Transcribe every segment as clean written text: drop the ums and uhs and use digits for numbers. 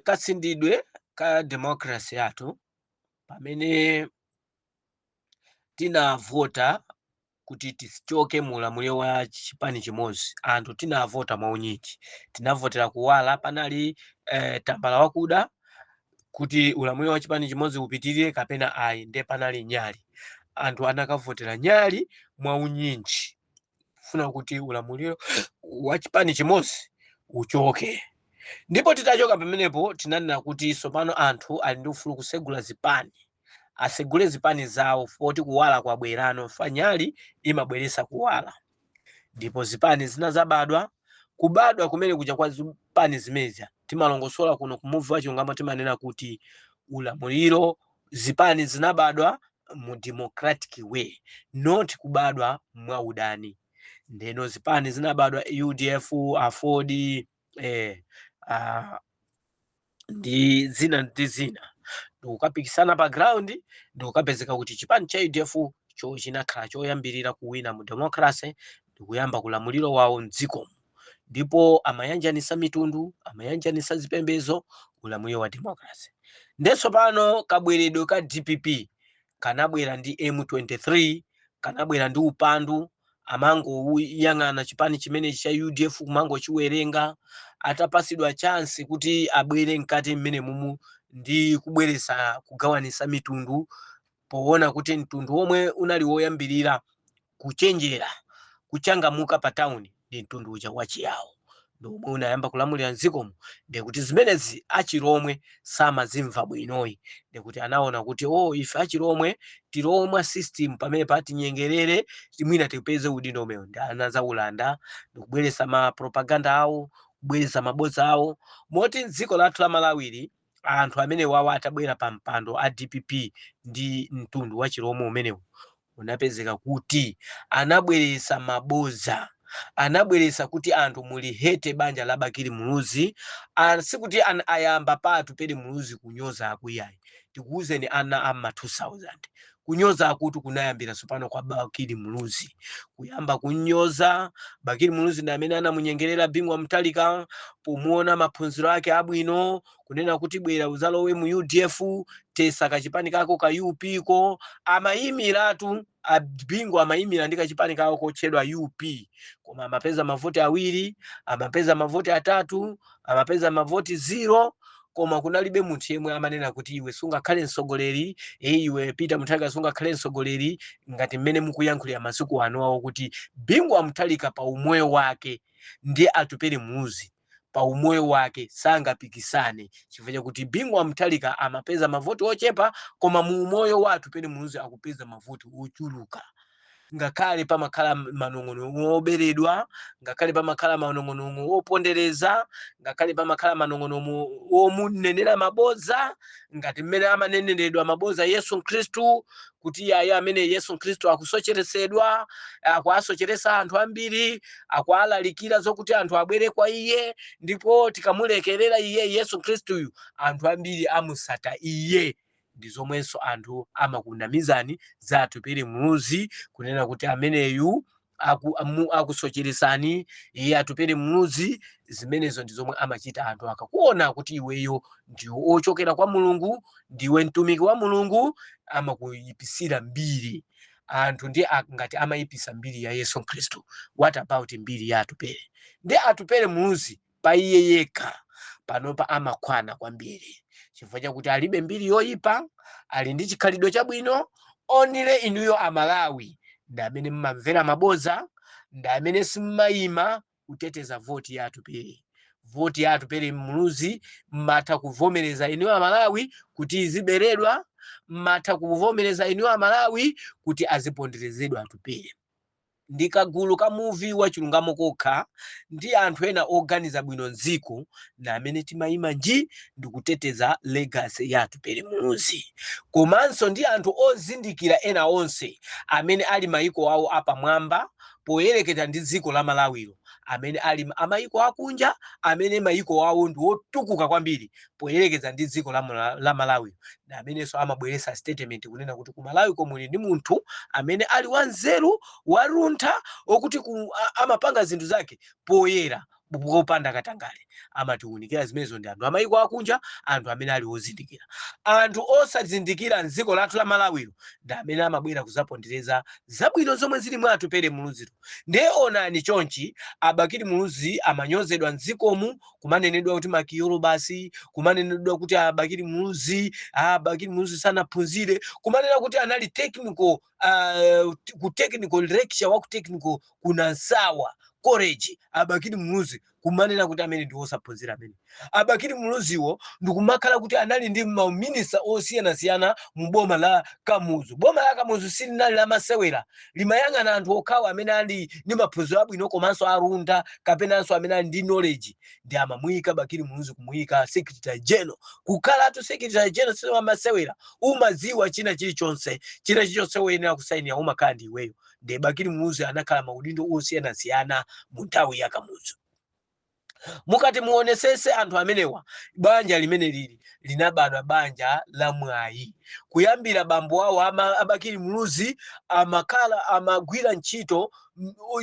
Kasindidwe ka democracy yathu, pamene tinavota kuti tichoke mu ulamuliro wa chipani chimodzi, anthu tinavota mwaunyinji, tinavotera kuwala. Panali tambala wakuda kuti ulamuliro wa chipani chimodzi upitirire kapena ayi, ndiye panali nyali. Anthu anakavotera nyali mwaunyinji kufuna kuti ulamuliro wa chipani chimodzi uchoke. Ndipo titachoka pamenepo, tinanena kuti tsopano anthu ali ndi ufulu kusegula zipani, asegule zipani zawo poti kuwala kwabwerano. Nyali imabweresa kuwala, ndipo zipani zina zabadwa. Kubadwa kumene kuja kwa zipani zimenezi, timalongosola kuno kumuvi wa chilungamo, timanena kuti ulamuliro, zipani zinabadwa mu democratic way, not kubadwa mwa udani. Ndeno zipani zinabadwa, UDF, AFORD, ndi zina ndi zina, ndikukapikisana pa ground, ndikukapezeka kuti chipani cha UDF cho chinakhala choyambirira kuwina mu democracy ndikuyamba kulamuliro wawo mdzikomo. Ndipo amayanjanisa mitundu, amayanjanisa zipembedzo, ulamuliro wa democracy. Ndenso pano kabweredwe ka DPP kanabwera ndi M23, kanabwera ndi upandu. Amangoyang'ana chipani chimenechi cha UDF, kumangochiwerenga. Atapasidwa chance kuti abwere mkati mmene mumu ndi kubweresa kugawanisa mitundu, poona kuti mtundu womwe unali woyambirira kuchenjera, kuchangamuka pa tawuni ndi mtundu uja wachiyawo, ndi omwe unayamba kulamulira mdzikomo. Ndikuti zimenezi achilomwe samazimva bwinoyi, ndikuti anaona kuti, oh, ife achilomwe tilomwa system pamene patinyengerere, mwina tipeze udindo umenewo. Ndi anazawulanda ndikubweresa ma propaganda awo, kubweresa mabodza awo, moti mdziko lathu la Malawiri anthu amene wawo atabwera pa mpando a DPP ndi mtundu wa chilomwe umenewu, unapezeka kuti anabweresa mabodza, anabweresa kuti anthu muli hate banja la Bakili Muluzi. Sikuti ayamba pa Atupele Muluzi kunyoza akuyayi. Tikuwuzeni, ana amma 2000, kunyoza akuti kunayambira tsopano kwa Bakili Muluzi. Kuyamba kunyoza Bakili Muluzi ndi amene anamunyengerera Bingu wa Mutharika pomuona maphunziro ake abwino, kunena kuti, "Bwera uzalowe mu UDF, tesa kachipani kako ka UP ko." Amayimiratu Abingu, amayimira ndi kachipani kawo kotchedwa UP, koma amapeza mavoti 2, amapeza mavoti 3, amapeza mavoti 0, koma kunalibe munthu yemwe amanena kuti, "Iwe sungakhale mtsogoleri, iwe Peter Mutharika sungakhale mtsogoleri," ngati mmene mukuyankhulira masiku ano awo kuti Bingu wa Mutharika pa umoyo wake ndi Atupele Muluzi pa umoyo wake sangapikisane, chifukwa chakuti Bingu wa Mutharika amapeza mavoti ochepa, koma mu umoyo wa Atupele Muluzi akupeza mavoti ochuluka. Ngakhale pamakhala manong'onong'o oberedwa, ngakhale pamakhala manong'onong'o opondereza, ngakhale pamakhala manong'onong'o omunenera mabodza, ngati mmene amaneneredwa mabodza Yesu Khristu, kuti iye amene Yesu Khristu akusocheretsedwa, akuasocheresa anthu ambiri, akualalikira zokuti anthu abwere kwa iye, ndipo tikamulekerera iye Yesu Khristuyu, anthu ambiri amusata iye. Ndi zomwenso anthu amakunamizani za Atupele Muluzi, kunena kuti ameneyu akusocheresani iye Atupele Muluzi. Zimenezo ndi zomwe amachita anthu akakuona kuti iweyo ndiwe ochokera kwa Mulungu, ndiwe mtumiki wa Mulungu, amakuyipisira mbiri anthu. Ndi ngati amayipisa mbiri ya Yesu Khristu, what about mbiri ya Atupele? Ndi Atupele Muluzi pa iye yekha panopa amakwana kwambiri, chifukwa chakuti alibe mbiri yoyipa, ali ndi chikhalidwe chabwino. Only inuyo Amalawi ndi amene mmamvera maboza, ndi amene simmayima kuteteza voti ya Atupele. Voti ya Atupele Muluzi mmatha kuvomereza inuyo Amalawi kuti iziberedwa, mmatha kuvomereza inuyo Amalawi kuti aziponderezedwa Atupele. Ndi kagulu ka muvi wa chilungamo kokha ndi anthu ena oganiza bwino mdziko na amene timayima nji ndikuteteza legacy ya Atupele Muluzi, komanso ndi anthu ozindikira ena onse amene ali mayiko awo apamwamba poyerekeza ndi dziko la Malawiro, amene ali amayiko akunja, amene mayiko awo ndi otukuka kwambiri poyerekeza ndi dziko la Malawi, na amenenso amabweretsa statement kunena kuti ku Malawi komuli ndi munthu amene ali wanzeru, waluntha, okuti amapanga zinthu zake poyera. Popanda katangale. Amatiwunikira zimenezo ndi anthu amayiko akunja, anthu amene ali ozindikira. Anthu osazindikira mdziko lathu la Malawilo ndi amene amabwera kuzapondereza zabwino zomwe zili mwa Atupele Muluziro. Ndiye onani chonchi, a Bakili Muluzi amanyozedwa mdzikomu, kumanenedwa kuti makiyolo basi, kumanenedwa kuti a Bakili Muluzi, a Bakili Muluzi sanaphunzire, kumanena kuti anali technical, ku technical lecture wa ku technical ku Nansawa College. A Bakili Muluzi kumanena kuti amene ndi osaphunzira amene. A Bakili Muluziwo ndikumakhala kuti anali ndi maminista osiyanasiyana mu boma la Kamuzu. Boma la Kamuzu silinali lamasewera, limayang'ana anthu okhawo amene ali ndi maphunziro abwino komanso arunda kapenanso amene ali ndi knowledge, ndi amamuyika Bakili Muluzi kumuyika secretary general. Kukhalatu secretary general siwamasewera, umadziwa china chilichonse, china chilichonse woyenera kusainira umakhala ndi iweyo. Ndi Bakili Muluzi anakhala maudindo osiyanasiyana mu nthawi ya Kamuzu. Mukati muonesese anthu amenewa, banja limene lili linabadwa banja la mwayi. Kuyambira bambo awo a Bakili Muluzi amakhala amagwira ntchito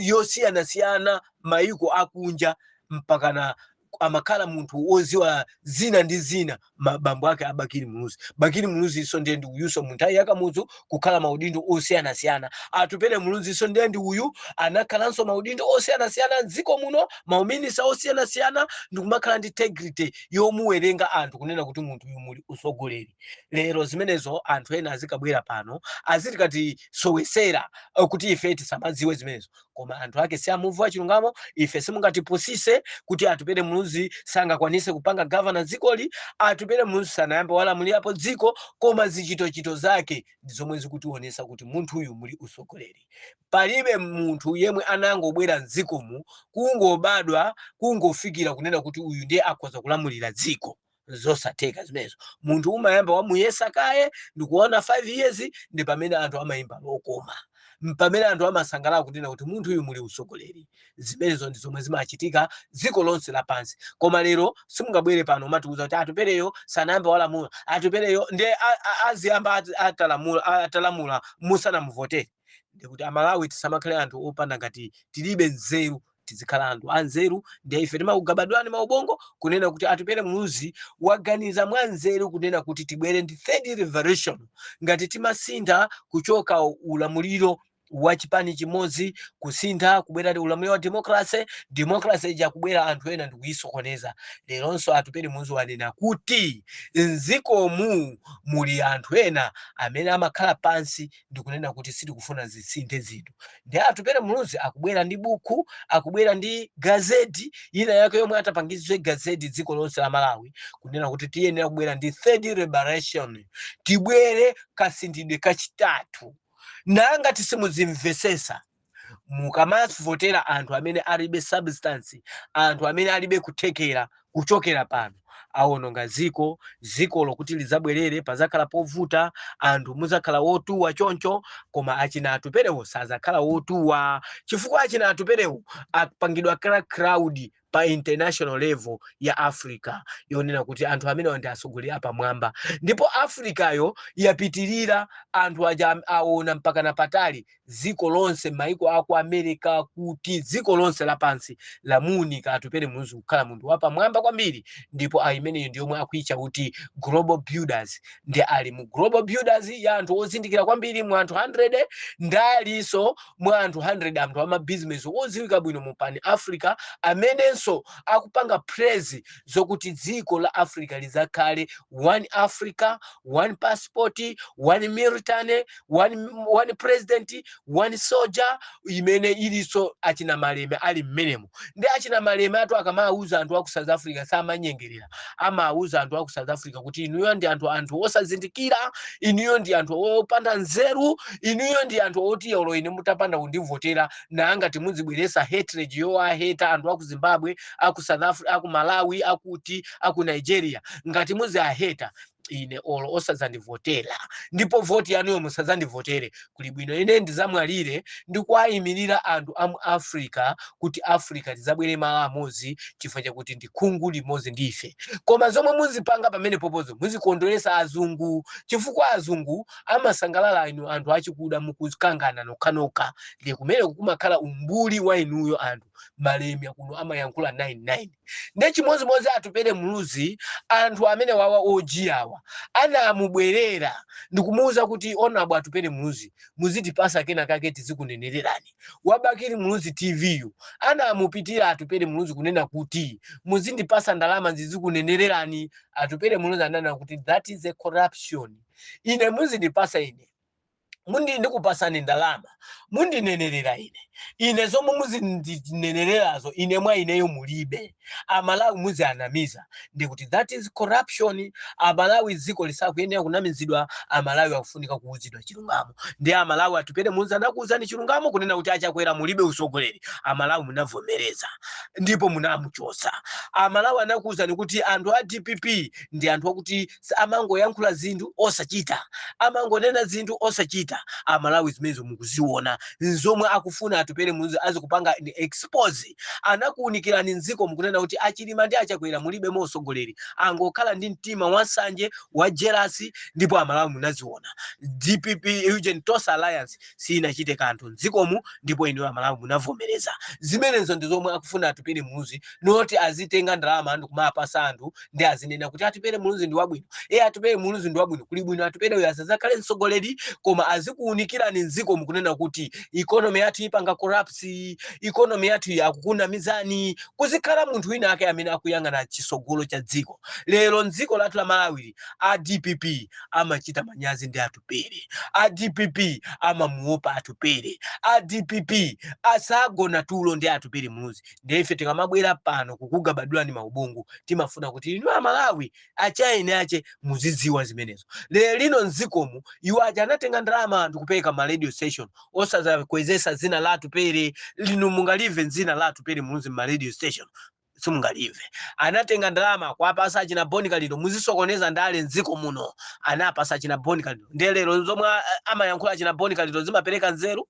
yosiyanasiyana mayiko akunja, mpakana amakhala munthu woziwa zina ndi zina, bambo ake a Bakili Muluzi. Bakili Muluzinso ndiye ndi uyunso mu nthawi ya Kamuzu kukhala maudindo osiyanasiyana. Atupele Muluzinso ndiye ndi uyu, anakhalanso maudindo osiyanasiyana mdziko muno, mauminista osiyanasiyana, ndikumakhala ndi integrity yomuwerenga anthu kunena kuti munthu uyu muli usogoleri. Lero zimenezo anthu ena azikabwera pano azitikatisowesera kuti ife tisamadziwe zimenezo, koma anthu ake si amuvu achilungamo. Ife simungatipusise kuti Atupele Muluzi sangakwanise kupanga govern dzikoli. Atupele Muluzi sanayambe walamulirapo dziko, koma zichitochito zake ndi zomwe zikutionesa kuti munthu uyu muli usogoleri. Palibe munthu yemwe anangobwera mdzikomu, kungobadwa, kungofikira kunena kuti uyu ndiye akhoza kulamulira dziko. Zosatheka zimenezo. Munthu umayamba wamuyesa kaye ndikuona 5 years, ndi pamene anthu amayimba lokoma, pamene anthu amasangalala kunena kuti munthu uyu muli usogoleri. Zimenezo ndi zomwe zimachitika dziko lonse lapansi. Koma lero simungabwere pano umatiuza kuti Atupeleyo sanayambe walamula. Atupeleyo ndiye aziyamba atalamula musanamuvotere. Ndikuti Amalawi tisamakhale anthu opanda ngati tilibe nzeru, tizikhala anthu anzeru. Ndiye ife timakugabadwani maubongo kunena kuti Atupele Muluzi waganiza mwa nzeru kunena kuti tibwere ndi third revolution. Ngati timasintha kuchoka ulamuliro wa chipani chimodzi, kusintha kubwera ndi ulamuliro wa democracy, democracy ija kubwera anthu ena ndikuyisokoneza, leronso Atupele Muluzi wanena kuti mdzikomu muli anthu ena amene amakhala pansi ndikunena kuti sitikufuna zisinthe zinthu. Ndi Atupele Muluzi akubwera ndi buku, akubwera ndi gazeti ina yake yomwe atapangizwe gazeti dziko lonse la Malawi, kunena kuti tiyenera kubwera ndi third liberation, tibwere kasinthidwe kachitatu. Nanga tisimuzimvesesa mukamavotera anthu amene alibe substance, anthu amene alibe kuthekera, kuchokera pano awononga dziko. Dzikolo kuti lidzabwerere pazakhala povuta, anthu muzakhala wotuwa choncho. Koma achina Atupelewo sazakhala wotuwa, chifukwa achina Atupelewo apangidwa kala crowd pa international level ya Africa, yonena kuti anthu amenewa ndi atsogoleri apamwamba. Ndipo Africayo yapitirira, anthu aja aona mpakana patali, dziko lonse, maiko aku America, kuti dziko lonse lapansi lamuunika Atupele Muluzi kukhala munthu wapamwamba kwambiri. Ndipo imeneyo ndi yomwe akuitcha kuti global builders. Ndi ali mu global builders ya anthu ozindikira kwambiri mu anthu 100, ndalinso mwa anthu 100 anthu amabizinesi odziwika bwino mu pan Africa, amenenso akupanga praise zokuti dziko la Africa lizakhale one Africa, one passport, one military, one president, one soldier, imene ilinso achina Malema ali mmenemo. Ndi achina Malema atu akamawuza anthu aku South Africa samanyengerera, amawuza anthu aku South Africa kuti inuyo ndi anthu osazindikira, inuyo ndi anthu opanda nzeru, inuyo ndi anthu oti olo ine mutapanda kundivotera, nanga timudzibweresa hatred yowaheta anthu aku Zimbabwe, aku South Africa, aku Malawi, akuti aku Nigeria. Ngati muziaheta ine, olo osadzandivotera, ndipo voti yanuyo musadzandivotere, kuli bwino ine ndizamwalire ndikuwayimirira anthu amu Africa, kuti Africa tidzabwere malo amodzi, chifukwa chakuti ndi khungu limodzi ndife. Koma zomwe muzipanga pamene popozo muzikondweresa azungu, chifukwa azungu amasangalala inu anthu achikuda mukukangana nokhanokha. Ndiye kumeneko kumakhala umbuli wa inuyo anthu. Malemya kuno amayankhula 99. Nde chimodzimodzi Atupele Muluzi, anthu amene wawa ojiyawa anamubwerera ndikumuwuza kuti, "Honourable Atupele Muluzi, muzitipasa kena kake tizikunenererani." Wa Bakili Muluzi TV yu anamupitira Atupele Muluzi kunena kuti, "Muzindipasa ndalama zizikunenererani." Atupele Muluzi ananena kuti, "That is a corruption. Ine muzindipasa ine, mundi ndikupasani ndalama mundinenerera ine, ine zomwe muzindinenererazo ine mwa ineyo mulibe. Amalawi muzianamiza, ndikuti that is corruption. Amalawi, dziko lisakuyenera kunamizidwa. Amalawi akufunika kuwuzidwa chilungamo." Ndi Amalawi, Atupele Muluzi anakuwuzani chilungamo kunena kuti aChakwera mulibe usogoleri. Amalawi munavomereza ndipo munamuchosa. Amalawi anakuwuzani kuti anthu a DPP ndi anthu akuti amangoyankhula zinthu osachita, amangonena zinthu osachita. Amalawi, zimenezo mukuziona, nzomwe akufuna Atupele Muluzi azikupanga ni expose. Anakuwunikirani mdziko mukunena kuti aChilima ndi aChakwera mulibe mosogoleri, angokhala ndi mtima wansanje, wa jealousy, ndipo Amalawi munaziona. DPP, Eugene, Tonse Alliance sinachite kanthu mdzikomu, ndipo inu Amalawi munavomereza zimenezo. Ndi zomwe akufuna Atupele Muluzi, noti azitenga ndalama anthu kumapasa anthu ndi azinena kuti Atupele Muluzi ndi wabwino, e Atupele Muluzi ndi wabwino. Kuli bwino Atupele uyo asazakhale mtsogoleri, koma azikuwunikirani mdziko mukunena kuti economy yathu ipanga collapse, economy yathu akukunamizani. Kuzikhala munthu wina ake amene akuyang'ana chisogolo cha dziko. Lero mdziko lathu la Malawi, a DPP amachita manyazi ndi Atupele, a DPP amamuopa Atupele, a DPP asagona tulo ndi Atupele Muluzi. Ndiye ife tikamabwera pano kukugabadulani maubongo, timafuna kuti inu Amalawi achaine ache muzidziwa zimenezo. Lero lino mdzikomu, iwo aja anatenga ndalama ndikupereka ma radio station osazakwezesa dzina la Atupele. Lino mungalive dzina la Atupele Muluzi ma radio station? Simungalive. Anatenga ndalama kwapasa achina Boni Kalindo, "Muzisokoneza ndale mdziko muno." Anapasa achina Boni Kalindo. Ndiye lero zomwe amayankhula achina Boni Kalindo zimapereka nzeru?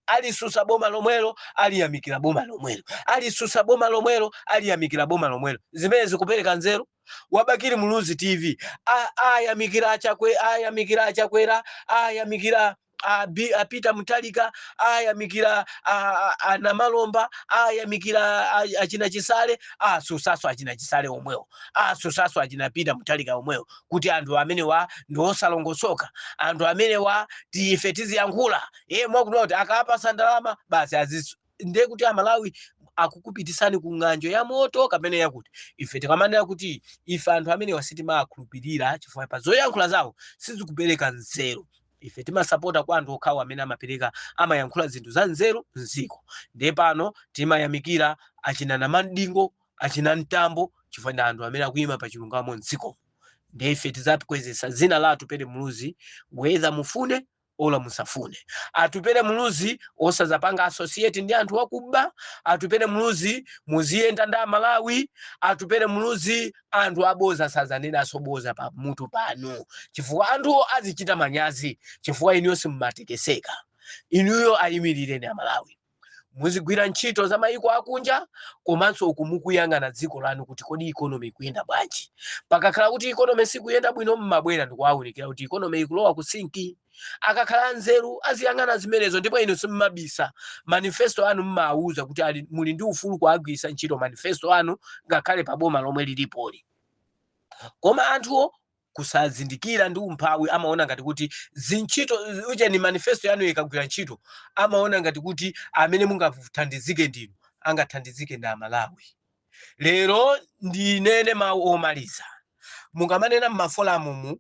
Alisusa boma lomwelo, aliyamikira boma lomwelo, alisusa boma lomwelo, aliyamikira boma lomwelo. Zimene zikupereka nzeru? Wa Bakili Muluzi TV ayamikira achakwe, ayamikira aChakwera, ayamikira a Peter Mutharika, ayamikira a Namalomba, ayamikira achina Chisale, asusaso achina Chisale omwewo, asusaso achina Peter Mutharika omwewo, kuti anthu amenewa ndi osalongosoka, anthu amenewa tife tiziyankhula iye mwakuti kuti akapasa ndalama basi azis. Ndiye kuti Amalawi akukupitisani ku ng'anjo ya moto kapena yakuti ife tikamanena kuti ife anthu amenewa sitimakhulupirira chifukwa pa zoyankhula zawo sizikupereka nzeru. Ife timasapota kwa anthu okhawo amene amapereka, amayankhula zinthu za nzeru mdziko. Ndiye pano timayamikira achina Namadingo, achina Mtambo, chifukwa ndi anthu amene akuyima pa chilungamo mdziko. Ndiye ife tidzakwezesa dzina la Atupele Muluzi, whether mufune or musafune. Atupele Muluzi osazapanga associate ndi anthu akuba. Atupele Muluzi muziyenda ndi Amalawi. Atupele Muluzi, anthu aboza sazanenanso boza pa mutu pano, chifukwa anthuwo azichita manyazi, chifukwa inuyo simmatekeseka. Inuyo ayimirireni Amalawi, muzigwira ntchito za mayiko akunja, komanso uku mukuyang'ana dziko lanu kuti kodi economy ikuyenda bwanji. Pakakhala kuti economy sikuyenda bwino, mmabwera ndikuwawunikira kuti economy ikulowa ku sink. Akakhala anzeru aziyang'ana zimenezo, ndipo inu simmabisa manifesto anu, mmawuza kuti ali muli ndi ufulu kuagwiritsa ntchito manifesto anu ngakhale pa boma lomwe lilipoli. Koma anthuwo kusazindikira ndi umphawi, amaona ngati kuti zintchito ucheni manifesto yanu ikagwira ntchito, amaona ngati kuti amene mungathandizike ndinu, angathandizike ndi Amalawi. Lero ndinene mawu omaliza. Mukamanena mma forum mu,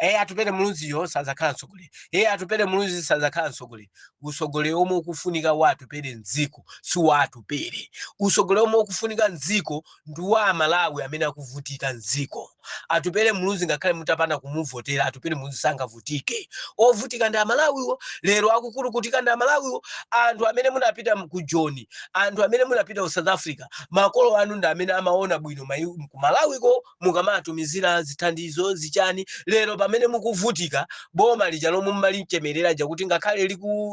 "E, Atupele Muluziyo sazakhala mtsogoleri, e, Atupele Muluzi sazakhala mtsogoleri," usogoleri omwe ukufunika wa Atupele mdziko si wa Atupele. Usogoleri omwe ukufunika mdziko ndi wa Amalawi amene akuvutika mdziko. Atupele Muluzi, ngakhale mutapanda kumuvotera, Atupele Muluzi sangavutike. Ovutika ndi Amalawiwo. Lero akukulukutika ndi Amalawiwo. Anthu amene munapita ku Joni, anthu amene munapita ku South Africa, makolo anu ndi amene amaona bwino ku Malawiko mukamatumizira zithandizo zichani. Lero pamene mukuvutika, boma lija lomwe mumalichemerera ja kuti ngakhale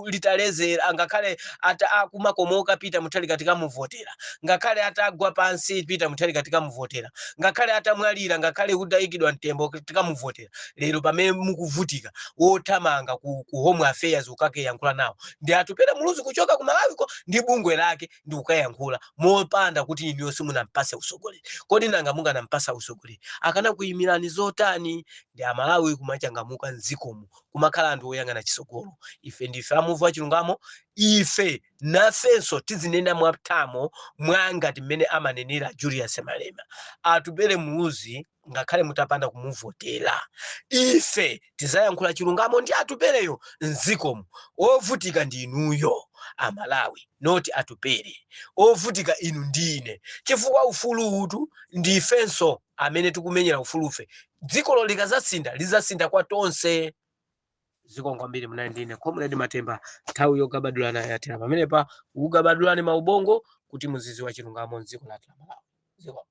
litalezera, ngakhale ata akumakomoka Peter Mutharika tikamuvotera, ngakhale atagwa pansi Peter Mutharika tikamuvotera, ngakhale atamwalira, ngakhale kutayikidwa mtembo tikamuvotera. Lero pamene mukuvutika, wothamanga ku Home Affairs kukayankhula nawo ndi Atupele Muluzi kuchoka ku Malawiko ndi bungwe lake ndi kukayankhula mopanda kuti inuyo simunampase usogoleri. Kodi nanga munganampasa usogoleri akanakuyimirani zotani? Ndi Amalawi kumachangamuka mdzikomo, kumakhala anthu oyang'ana chisogolo. Ife ndife amuvu wa chilungamo. Ife nafenso tizinena mwathamo mwangati mmene amanenera Julius Malema. Atupele Muluzi, ngakhale mutapanda kumuvotera, ife tizayankhula chilungamo ndi Atupeleyo mdzikomo. Ovutika ndi inuyo Amalawi, not Atupele. Ovutika inu ndine, chifukwa ufulu utu ndifenso amene tikumenyera ufulufe. Dzikolo likazasinda, lizasinda kwa tonse. Zikomo kwambiri. Munali ndine Comrade Matemba. Nthawi yogabadulana yathera pamenepa. Kugabadulani maubongo kuti muziziwa chilungamo mdziko lathu la Malawi. Zikomo.